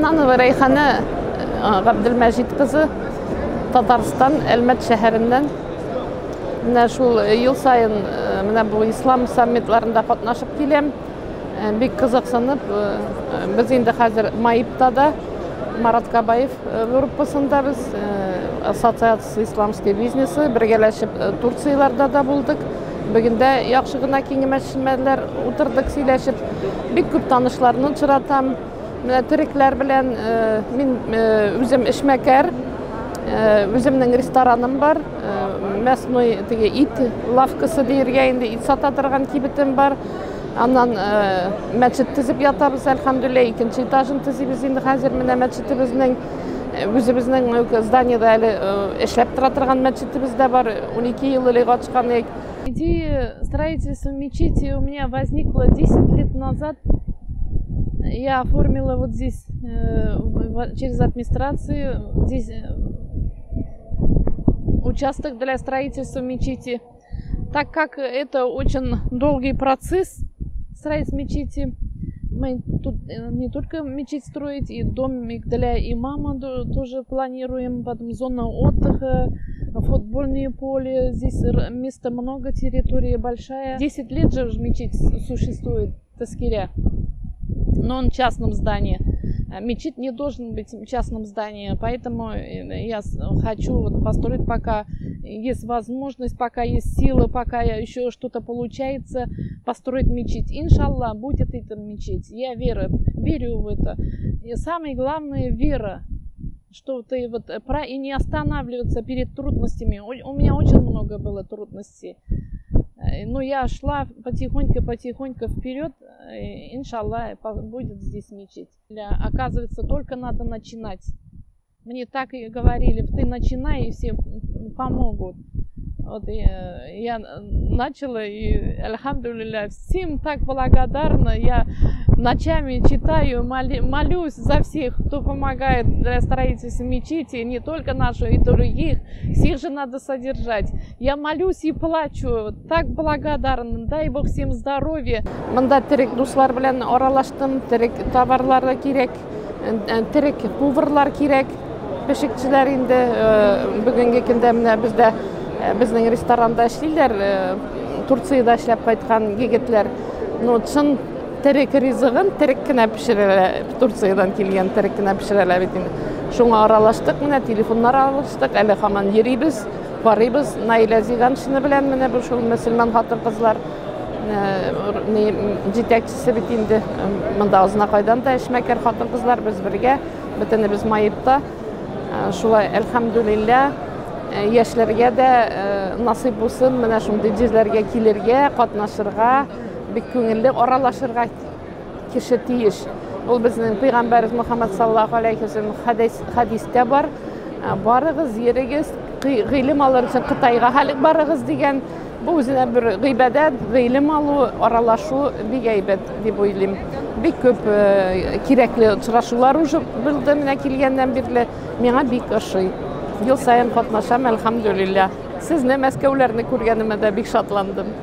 Маннанова Рәйхана Габделмәҗит кызы, Татарстан, Әлмәт шәһәреннән. Менә шул ел саен менә бу ислам саммитларында катнашып киләм. Бик кызыксынып, без инде хәзер МАИПта да, Марат Кабаев группасында без, Ассоциация исламский бизнесы, бергәләшеп Турцияләрдә дә булдык. Бүген дә яхшы гына киңәшмәләр утырдык, сөйләшеп. Бик күп танышларны очратам. Менә төрекләр белән мин үзем эшмәкәр, үземнең рестораным бар. Мясной теге ит лавкасы диергә инде, ит сата торган кибетем бар. Аннан мәчет төзеп ятабыз, әлхәмдүлилләһ, икенче этажын төзибез инде хәзер менә мәчетебезнең. Үзебезнең зданиедә әле эшләп тора торган мәчетебез дә бар. 12 ел элек ачкан идек. Идея строительства мечети у меня возникла 10 лет назад. Я оформила вот здесь через администрацию здесь участок для строительства мечети. Так как это очень долгий процесс строительства мечети, мы тут не только мечеть строить, и домик для имама тоже планируем, потом зона отдыха, футбольное поле, здесь места много, территория большая. 10 лет же уже мечеть существует, Таскиря, но он в частном здании. Мечеть не должен быть в частном здании, поэтому я хочу вот построить, пока есть возможность, пока есть силы, пока еще что-то получается, построить мечеть. Иншаллах, будет эта мечеть. Я верю в это. И самое главное — вера, что ты вот и не останавливаться перед трудностями. У меня очень много было трудностей. Но я шла потихоньку-потихоньку вперед. Иншаллах, будет здесь мечеть. Оказывается, только надо начинать. Мне так и говорили: ты начинай, и все помогут. Вот я начала, и, әлхәмдүлилләһ, всем так благодарна. Я ночами читаю, молюсь за всех, кто помогает для строительства мечети, не только нашу, и других. Всех же надо содержать. Я молюсь и плачу, так благодарна. Дай Бог всем здоровья. Монда төрек дуслар белән аралаштым, төрек товарлары кирәк, төрек поварлар кирәк, пешекчеләр инде бүгенге көндә менә бездә безнең ресторанда эшлиләр, Турциядә эшләп кайткан егетләр. Ну, чын төрек ризыгын төрек кенә пешерә, Турциядән килгән төрек кенә пешерәләр бит инде. Шуңа аралаштык, менә телефоннар алыштык, әле һаман йөрибез, карыйбыз. Наилә Зиганшина белән менә бу шул мөселман хатын-кызлар җитәкчесе бит инде. Монда Азнакайдан да эшмәкәр хатын-кызлар, без бергә, бөтенебез МАИПта. Шулай, әлхәмдүлилләһ, яшьләргә дә насыйп булсын менә шундый җирләргә килергә, катнашырга, бик күңелле аралашырга кеше тиеш. Ул безнең пәйгамбәребез Мөхәммәд саллаллаһу алейхи ва сәлләм хәдистә бар. Барыгыз, йөрегез, гыйлем алыр өчен Кытайга хәлек барыгыз дигән. Бу үзенә бер гыйбадәт, гыйлем алу, аралашу бик әйбәт дип уйлыйм. Бик күп кирәкле очрашулар уже булды менә килгәннән бирле. Миңа бик ошый. Ел саен катнашам, әлхәмдүлилләһ. Сезне, Мәскәүләрне күргәнемә дә бик шатландым.